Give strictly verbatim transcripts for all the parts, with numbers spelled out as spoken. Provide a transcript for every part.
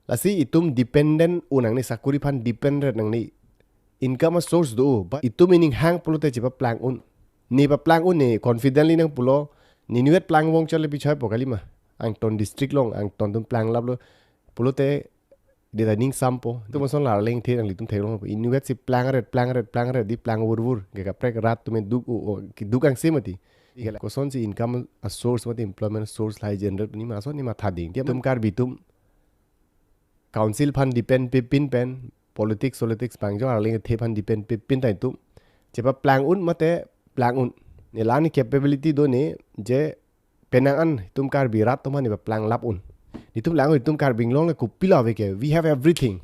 Lasi itum dependent un nangne, sakuri aphan dependent nangne. Income a-source do, but itum ining hang pulote chepaplang un. Ne paplang un ne confidently nangpulo, ne inutvet plang vong chot le pi choipo kalima. Angton district along, angton atum plang laplo pulote, dei ta ning sampo. Itum ason la arleng the nanglitum theklong. Inutvet si plang ret, plang ret, plang ret, dei plang vur vur. Ke kaprek rat atum duk o, o, keduk angse mati. Kosonsi income a-source mati employment source lahai generate ni ma ason ne matha ding. Dei itum Karbi atum council aphan depend pipin pen, politics, politics pangjo arleng the aphan depend pipin ta itum chepaplang un mate plang un. Ne la ne capability do ne je penang an itum Karbi rat atum aphan ne paplang lap un. Itum lang itum Karbi Anglong le kopilo ave ke. We have everything.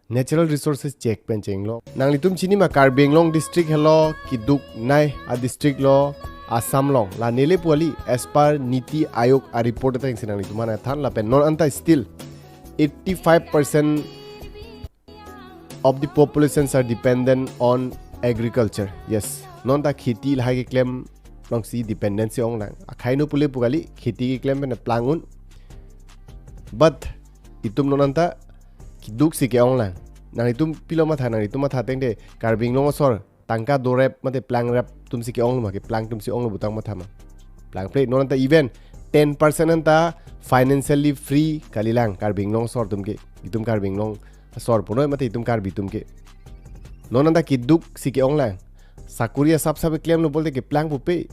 Natural resources chek pen chenglo. Nanglitum chini ma Karbi Anglong district helo keduknei a-district lo Assam along. La neli pu kali as per NITI Aayog a-report ateng si nanglitum aphan than lapen non anta still eighty-five percent of the populations are dependent on agriculture. Yes. Non ta kheti lahai keklem alongsi dependency onglang. Akhai no pule pu kali kheti keklem pen plang un. But itum non anta keduk si ke-onglang. Nanglitum pilo matha, nanglitum matha ateng dei Karbi Anglong asor tangka dorep mate plang rep atum si ke-onglo ma, keplang atum si onglo pu tang matha ma. Plang plate non anta even ten percent anta financially free kalilang Karbi Anglong asor atum ke. Itum Karbi Anglong asor punoi mate itum Karbi atum ke. Non anta keduk si ke-onglang. Sakuri asap sap klemlo pulote keplang pupe.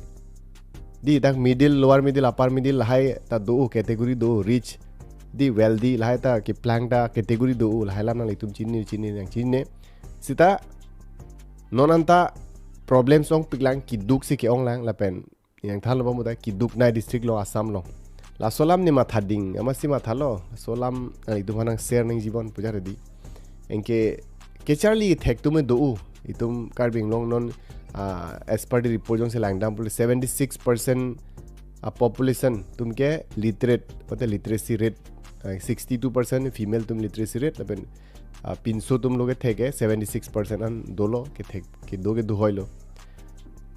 Dei dak middle, lower middle, upper middle lahai ta do category do, rich, dei wealthy lahai ta keplang ta category do, lahai alam nanglitum chini chini nangchinine. Sita non anta problems ongpiklang, keduk si ke-onglang lapen nangthanlo ba muda keduknei district lo Assam along. Laso alam ne matha ding, amatsi mathalo, laso alam nanglitum aphan nang-share nangji bon pu jare dei. Anke kecharli thek atum do, itum Karbi Anglong non, ah, as per the report jongsi langdam pule seventy-six percent a-population atum ke literate, mate literacy rate, ah, sixty-two percent female atum literacy rate, lapen, ah, pinso atum lo kethek ke seventy-six percent an dolo kethek, kedo kedo hoilo.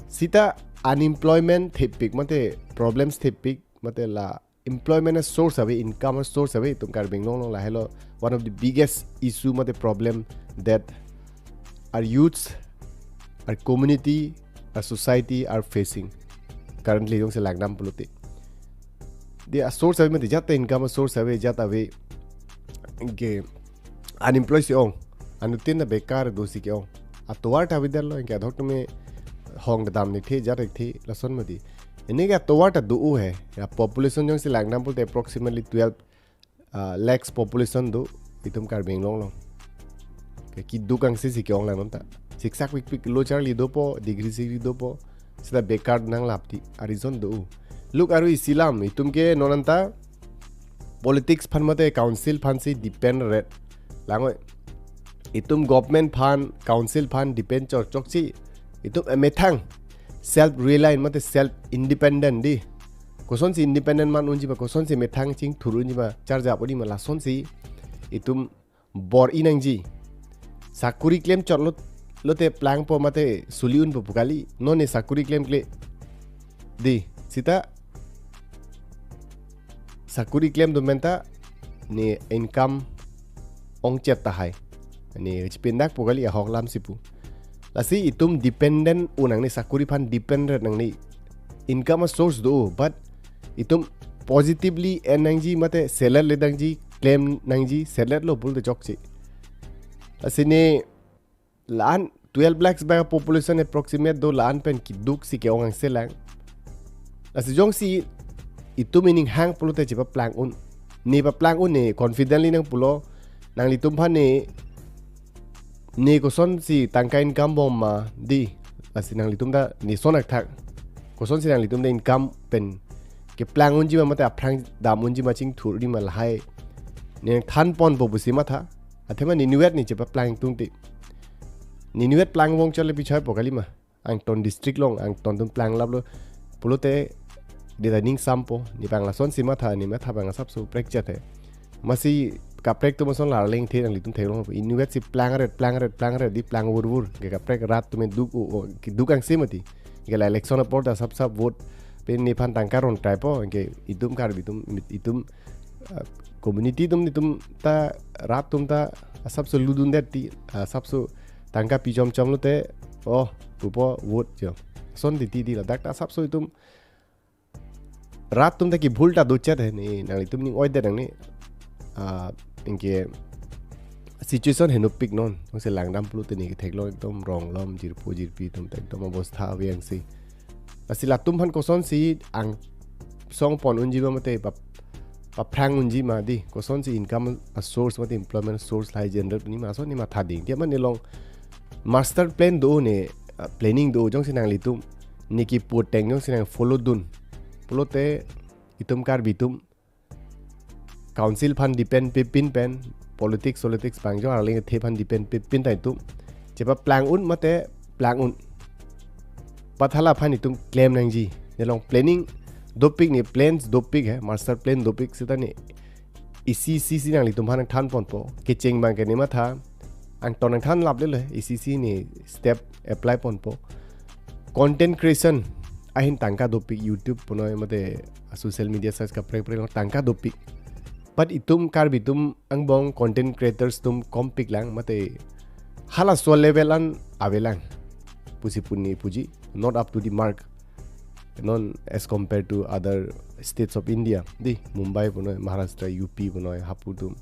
Sita unemployment thepik mate problems thepik mate la employment a-source ave, income a-source ave itum Karbi Anglong along, lahelo one of the biggest issue mate problem that our youths, our community, our society are facing currently jongsi langdam pulote. Dei a-source ave mate jat ta income a-source ave, jat ave ke unemployed si ong, anuttin ta bekar do si ke-ong. Atovar ta avedetlo, anke adhok tame hong dam ne the, jat ne the, lason mati. Anke atovar ta do he. Ya population jongsi langdam pulote approximately twelve, ah, lakhs population do itum Karbi Anglong along. Ke keduk angse si ke-onglang non ta. Siksak pikpik lo charli dopo, degree si dopo. Sita bekar nanglap ti a-reason do. Look aru isi alam, itum ke non anta politics aphan mate council aphan si depend ret. Langoi. Itum government aphan, council aphan depend chot chokche. Itum emethang self reliant mate self independent dei. Kosonsi independent man unji ma, kosonsi methang chingthur unji ma, charjap unji ma, lasonsi itum bor-i nangji. Sakuri klem chotlo, lote plangpo mate suli unpo pu kali. Non ne sakuri klemkle. Dei, sita sakuri klem do men ta ne income ongchet tahai. Ne chipindakpo kali ahok alam si pu. Lasi itum dependent un nangne, sakuri aphan dependent nangne. Income a-source do, but itum positively en nangji mate selet le nangji, klem nangji, seletlo pulote chokche. Lasi ne la-an twelve lakhs ba population approximate do, la-an pen keduk si ke-ong angse lang. Lasi jongsi itum ining hang pulote chepaplang un. Ne paplang un ne confidently nangpulo, nanglitum aphan ne, ne kosonsi tangka income bom ma dei. Lasi nanglitum ta ne son akthak. Kosonsi nanglitum ta income pen keplang unji ma mate aphrang dam unji ma, chingthur unji ma, lahai ne thanponpo pusi matha. Athema ne inutvet ne chepaplang tungte. Ne inutvet plang vong chot le pi choipo kalima. Angton district along, angton atum plang laplo pulote, dei ta ning sampo, ne pang lasonsi matha, ne matha pang asapso prekchet he. Amatsi kaprek atum ason la arleng the nanglitum theklong. Inutvet si plang ret, plang ret, plang ret, dei plang vur vur. Ke kaprek rat atum duk o, o, keduk angse mati. Ke la election apor ta sap sap vote pen nephan tangka ron traipo, ke itum Karbi atum, itum ah, community atum, netum ta, rat atum ta asapso ludundet ti, asapso tangka pi chomchom lote, oh, pupo vote jo. Ason titi di ladak ta asapso itum rat atum ta kebhul ta dochet he, ne nanglitum ning-oidet nangne. Ah, anke situation henopik non, jongsi langdam pulote ne ketheklong ekdom ronglom, jirpo jirpi atum ta ekdom obostha ave angse. Lasi latum aphan kosonsi angsong pon unji ma mate pap-, paphrang unji ma di, kosonsi income a source mate employment source lahai generate pini ma, ason ne matha ding. Dia mane long master plan do ne, ah, planning do, jongsi nanglitum ne kepu ateng jongsi nang follow dun pulote itum Karbi atum council aphan depend pepin pen, politics, politics bang jong arling the aphan depend pepin ta itum chepaplang un mate plang un. Pathala aphan itum klem nangji. Ne long planning dopik, ne plans dopik he, master plan dopik seta ne isi isi si nanglitum aphan nangthan ponpo. Kecheng abang ke ne matha, angton nangthan laple le, isi isi ne step apply ponpo. Content creation ahin tangka dopik, YouTube punoi mate social media sites kaprek kaprek along tangka dopik. But itum Karbi atum angbong content creators atum kompik lang mate halaso level an avelang pusi pu ne puji, not up to the mark. Non as compared to other states of India, di Mumbai punoi, Maharashtra, U P punoi, hapu atum.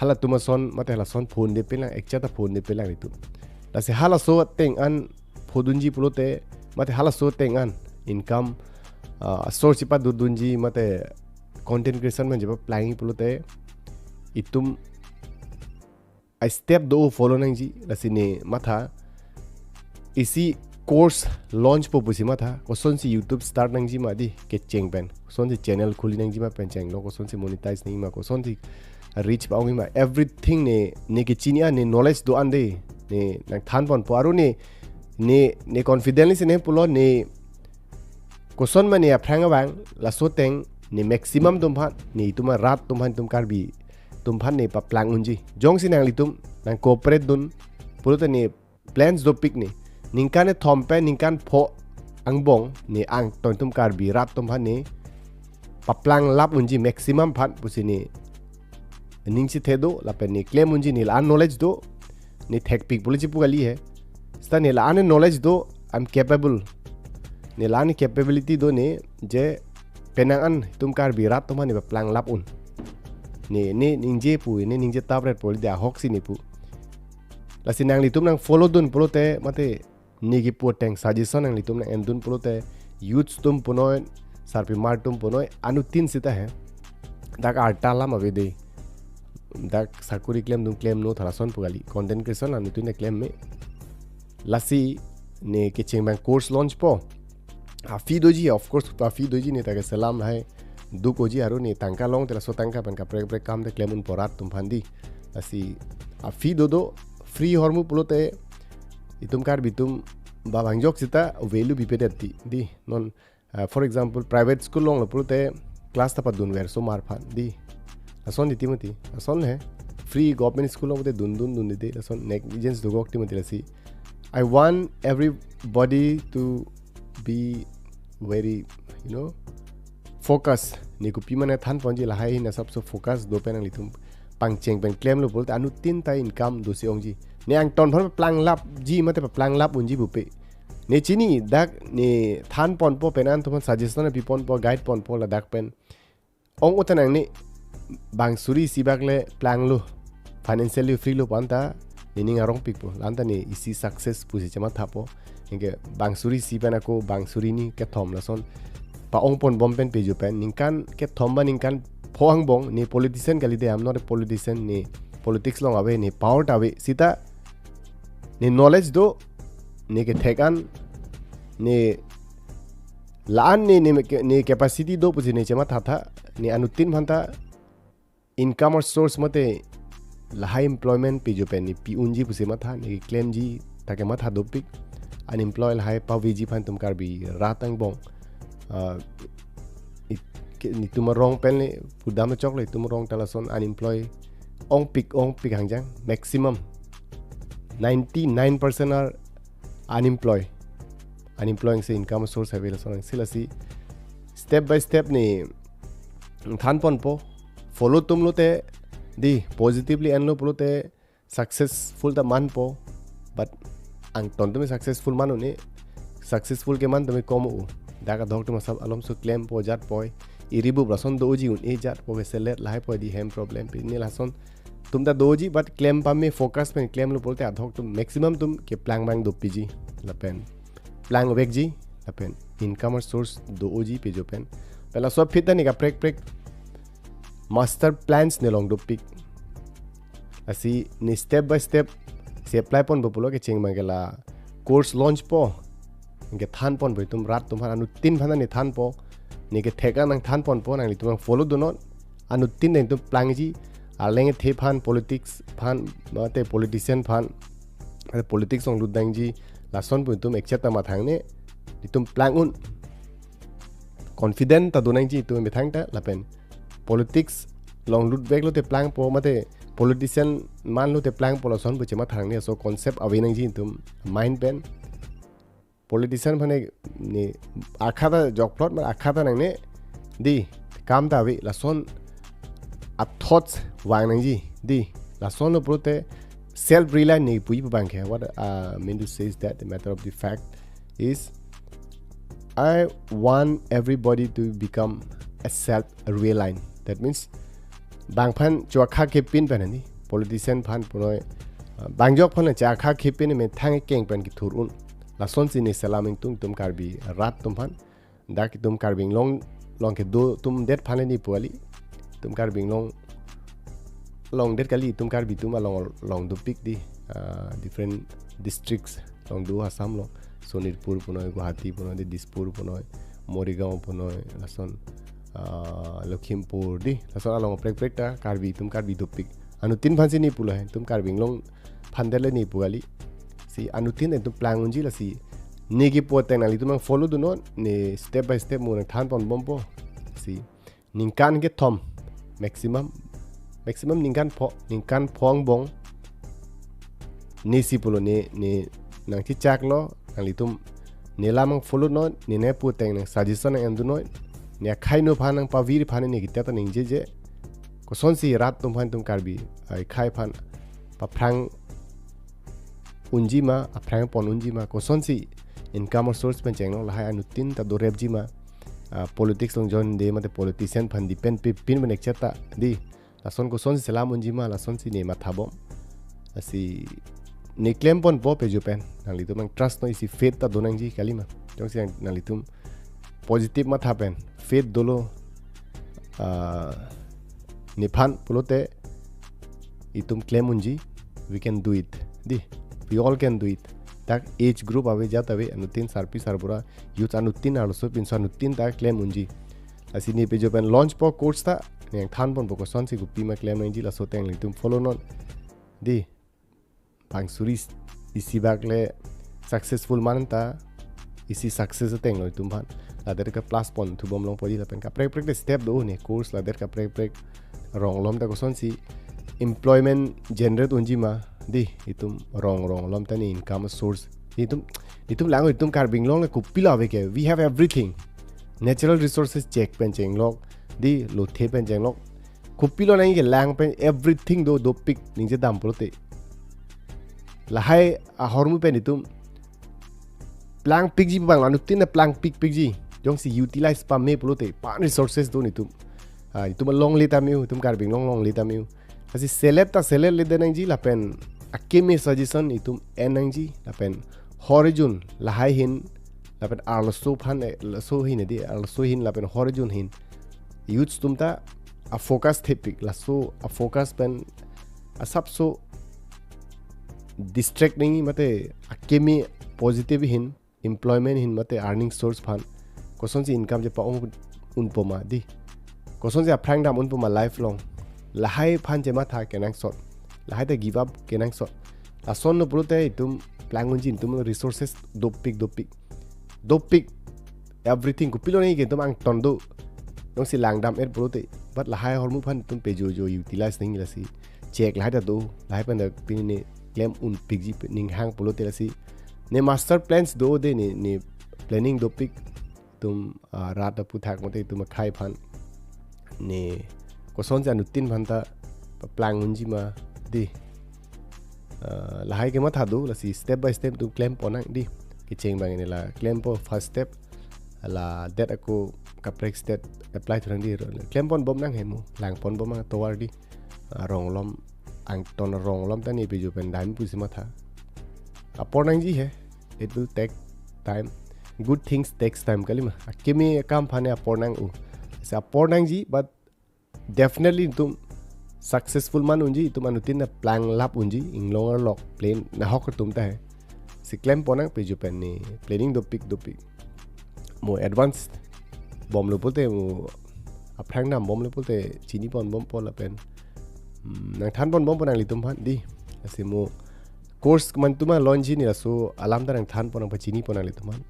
Halatum ason mate halason phonde pelang, ekcha ta phonde pelang itum. Lasi halaso ateng an phodunji pulote, mate halaso ateng an income, ah, source padodunji mate content creation manje paplangji pulote, itum a step do follow nangji, lasi ne matha isi course launch po pusi matha, kosonsi YouTube start nangji ma di kecheng pen, kosonsi channel khuli nangji ma pen chenglo, kosonsi monetize nangji ma, kosonsi reach pa-ong ma, everything ne, ne kechini an, ne knowledge do an de, ne nangthan ponpo, aru ne, ne, ne confidently si ne pulo ne koson ma ne aphrang abang, laso ateng ne maximum atum aphan, ne itum arat atum aphan, itum Karbi atum aphan ne paplang unji. Jongsi nanglitum nang cooperate dun pulote ne plans dopik ne, ningkan kethom pen ningkan pho angbong ne angton itum Karbi rat atum aphan ne paplang lap unji maximum aphan pusi ne ning si the do, lapen ne klem unji, ne la-an knowledge do, ne thekpik pulo chipu kali he. Seta ne la-an knowledge do, I'm capable. Ne la-an capability do ne, je penang an itum Karbi rat atum aphan ne paplang lap un. Ne, ne ningje pu, ne ningje tapret pu, de ahok si ne pu. Lasi nanglitum nang follow dun pulote, mate ne kepu ateng suggestion nanglitum nang endun pulote, youths atum punoi, sarpimar atum punoi, anuttin seta he. Dak arta alam ave de. Dak sakuri klemdun klemnon halason pu kali. Content creation anuttin ne klem me. Lasi ne kecheng abang course launch po. A fee doji, of course, a fee doji, ne ta keselam lahai duk oji, aru ne tangka longte laso tangka pen kaprek kaprek kam te klem unpo rat atum aphan di. Lasi a fee do do, free ahormu pulote itum Karbi atum ba bang jok seta value bipedet ti di. Non, ah, for example, private school longlo pulote class ta padunver osomar aphan di. Lason di ti mati, lason he. Free government school longte dundun dundede, lason negligence dogok ti mati lasi. I want everybody to be very, you know, focus. Ne kopi ma ne than ponji, lahai ahin asapso focus do pen nanglitum pangcheng pen klemlo pulote anuttin ta income dosi ongji. Ne angton aphan paplang lapji mate paplang lap unji pupe. Ne chini, dak ne than ponpo, penang atum aphan suggestion pi ponpo, guide ponpo, ladak pen ong utanang ne bang suri isi bak le planglo, financially free lo pu anta nening arongpikpo, la-anta ne isi success pusi chemathapo. Anke bang suri isi pen ako bang suri hini kethom lason pa-ong ponbom pen pejo pen, ningkan kethom ba ningkan pho angbong, ne politician kalide, I'm not a politician, ne politics along ave, ne power ta ave, seta ne knowledge do, ne kethek an, ne la-an ne, ne, ne capacity do pusi ne chemathatha, ne anuttin aphan ta income or source mate lahai employment pejo pen ne pi unji pusi matha, ne klemji ta kematha dopik. Unemployed lahai paveji aphan itum Karbi rat angbong. Ah, it-, ke-, netum arong pen le pudam choklo, itum arong ta lason unemployed ongpik, ongpik hangjang, maximum ninety-nine percent are unemployed. Unemployed si income source ave lason si, lasi step by step ne than ponpo, follow atum lote, di, positively enlo pulote successful ta manpo, but angton atum successful man un-e, successful keman atum kom u. Dak adhok atum asap alomso klempo jatpo, iri bup lason doji un-e jatpo, keselet lahaipo, di hem problem pini lason atum ta doji, but klem pame focus pen klemlo pulote adhok atum maximum atum keplang abang dopikji, lapen plangvekji, lapen income source doji pejo pen. Pen laso aphi ta ne kaprek prek master plans ne long dopik. Lasi ne step by step si apply ponpo pulo, kecheng abang ke la course launch po, kethan ponpo itum rat atum aphan, anuttin aphan ne thanpo, ne kethek an nangthan ponpo, nanglitum nang follow dunnon, anuttin netum plangji, arleng ethe aphan, politics aphan, mate politician aphan, mate politics along lut nangji, lason pu itum ekchet ta mathang ne, itum plang un. Confident ta do nangji itum methang ta, lapen politics along lutveklo te plangpo, mate politician manlo te plangpo, lason pu chemathang ne, laso concept ave nangji itum mind pen. Politician aphan ne, ne akha ta jokplot, ma akha ta nangne, di, kam ta ave, lason a thoughts vang nangji, di, lasonlo pulote self reliant ne puji abang ke. What I mean to say is that the matter of the fact is, I want everybody to become a self reliant. That means, bang aphan chua kha kepin pen ni, politician aphan punoi, uh, bang jok aphan chua kha kepin methang keng pen kethur un. Lasonsi ne selam ingtung itum Karbi rat atum aphan. Dak itum Karbi Anglong along kedo atum det aphan ne pu kali. Itum Karbi Anglong along det kali, itum Karbi atum along, along dopik di, ah, different districts along do, Assam along. Sonitpur punoi, Guwahati punoi, di Dispur punoi, Morigaon punoi, lason, ah, Lakhimpur di, lason along prek prek ta Karbi, itum Karbi dopik. Anuttin aphansi ne pulo he, itum Karbi Anglong aphan det le ne pu kali. Si anuttin itum plang unji, lasi ne kepu ateng nanglitum nang follow dunnon, ne step by step mo nangthan ponbompo. Si ningkan kethom maximum, maximum ningkan pho, ningkan pho angbong ne si pulo, ne, ne nangchechaklo, nanglitum ne lam nang follow non, ne ne pu ateng nang suggestion nang en dunnon, ne akhai no aphan nang pavir aphan ne kita ta ningjeje. Kosonsi rat atum aphan, itum Karbi akhai aphan paphrang unji ma, aphrang pon unji ma, kosonsi income source pen chenglok, lahai anuttin ta dorepji ma, ah, politics along join de mate politician aphan depend pi pin pen ekchet ta di, lason kosonsi selam unji ma, lasonsi ne mathapbom. Lasi ne klem ponpo pejo pen, nanglitum nang trust non, isi faith ta do nangji kali ma. Jongsi nang, nanglitum positive matha pen faith dolo, ah, nephan pulote itum klem unji, we can do it. Di, we all can do it. Dak age group ave, jat ave, anuttin sarpi sarbura, youth anuttin arloso pinso anuttin ta klem unji. Lasi ne pejo pen launch po course ta, ne nangthan ponpo kosonsi kopi ma klem nangji, laso ateng nanglitum follow non. Di, bang suri isi bak le successful man ta, isi success atenglo itum aphan. Lader ke plus pon thubom longpo di, lapen kaprek prek de step do ne course, lader kaprek prek rong alom ta kosonsi employment generate unji ma di, itum rong, rong alom ta ne income source. Itum, itum lang, itum Karbi Anglong le kopilo ave ke. We have everything. Natural resources chek pen chenglok di, lothe pen chenglok. Kopilo nangji kelang pen everything do, dopik ningje dam pulote. Lahai ahormu pen itum plangpikji abang, anuttin ta plangpikpikji. Jongsi utilize pame pulote, pan resources do netum. Ah, itum alongle ta me-u, itum Karbi Anglong alongle ta me-u. Lasi selet ta selet le de nangji, lapen akeme suggestion itum en nangji, lapen hor ejun lahai ahin, lapen arloso aphan, eh, laso ahin di, arloso ahin lapen hor ejun ahin. Youths atum ta a focus thepik, laso a focus pen asapso distract nangji mate akeme positive ahin, employment ahin mate earning source aphan kosonsi income chepa-ong unpo ma di, kosonsi aphrang dam unpo ma lifelong, lahai aphan chematha kenangsot, lahai ta give up kenangsot. Lasonlo pulote itum plang unji, itum resources dopik, dopik, dopik, everything. Kopilo nangji ke itum angton do, jongsi langdam-et pulote. But lahai ahormu aphan itum pejojo utilize nangji, lasi chek lahai ta do, lahai pen ta pini ne klem unpikji pe ning hang pulote, lasi ne master plans do de, ne, ne planning dopik, itum, ah, rat aphuthak mate itum akhai aphan ne kosonsi anuttin aphanta plang unji ma, dei. Ah, lahai kematha do, lasi step by step itum klemponnang, dei. Kecheng abang ini la klempo first step. La det ako kaprek step apply thunang, dei. Klemponbomnang he mo, langponbomnang tovar, dei. Ah, rong malom, angton rong malom ta ne piju pen dam pusi matha. Apor nangji he, it will take time. Good things takes time kalima. Akimi akam aphane apor nang-o. Lasi apor nangji, but definitely itum successful man unji, itum anuttin ta plang lap unji, inglong arlo plain nahok atum ta he. Si klemponnang piju pen ne planning dopik dopik. Mo advance bomlo pulote, mo aphrang dambomlo pulote chiniponbompo lapen, hmm, nangthanponbompo nanglitum aphan, dei. Lasi mo course komantu ma launch ji, ne laso alam ta nangthanpon, nangpachinipo nanglitum aphan.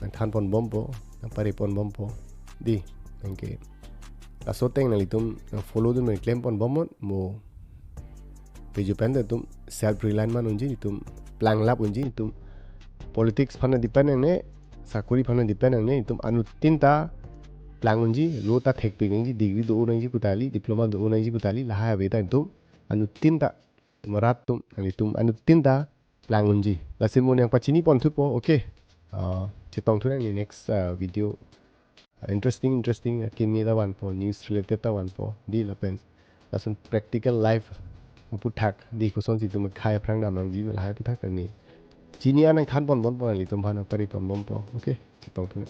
Nangthanponbompo, nangpareponbompo, dei. Anke laso ateng nanglitum nang follow dun, nang klemponbomnon, mo piju pen ta itum self reliant man unji, itum plang lap unji, itum politics aphanta depend nangne, sakori aphanta depend nangne, itum anuttin ta plang unji, lo ta thekpik nangji, degree do-o nangji pu kali, diploma do-o nangji pu kali, lahai ave ta itum anuttin ta, itum arat atum, itum anuttin ta plang unji. Lasi mo nangpachiniponthupo, okay. Ah, chetongthunang ne next, ah, video. Ah, interesting, interesting, ah, akimi ta vanpo, news related ta vanpo, dei, lapen lason practical life aphuthak, dei, kosonsi itum akhei aphrang dam nangji lahai aphuthak ta ne chini an nangthanponbompo, nanglitum aphan pareponbompo, okay. Chetongthunang.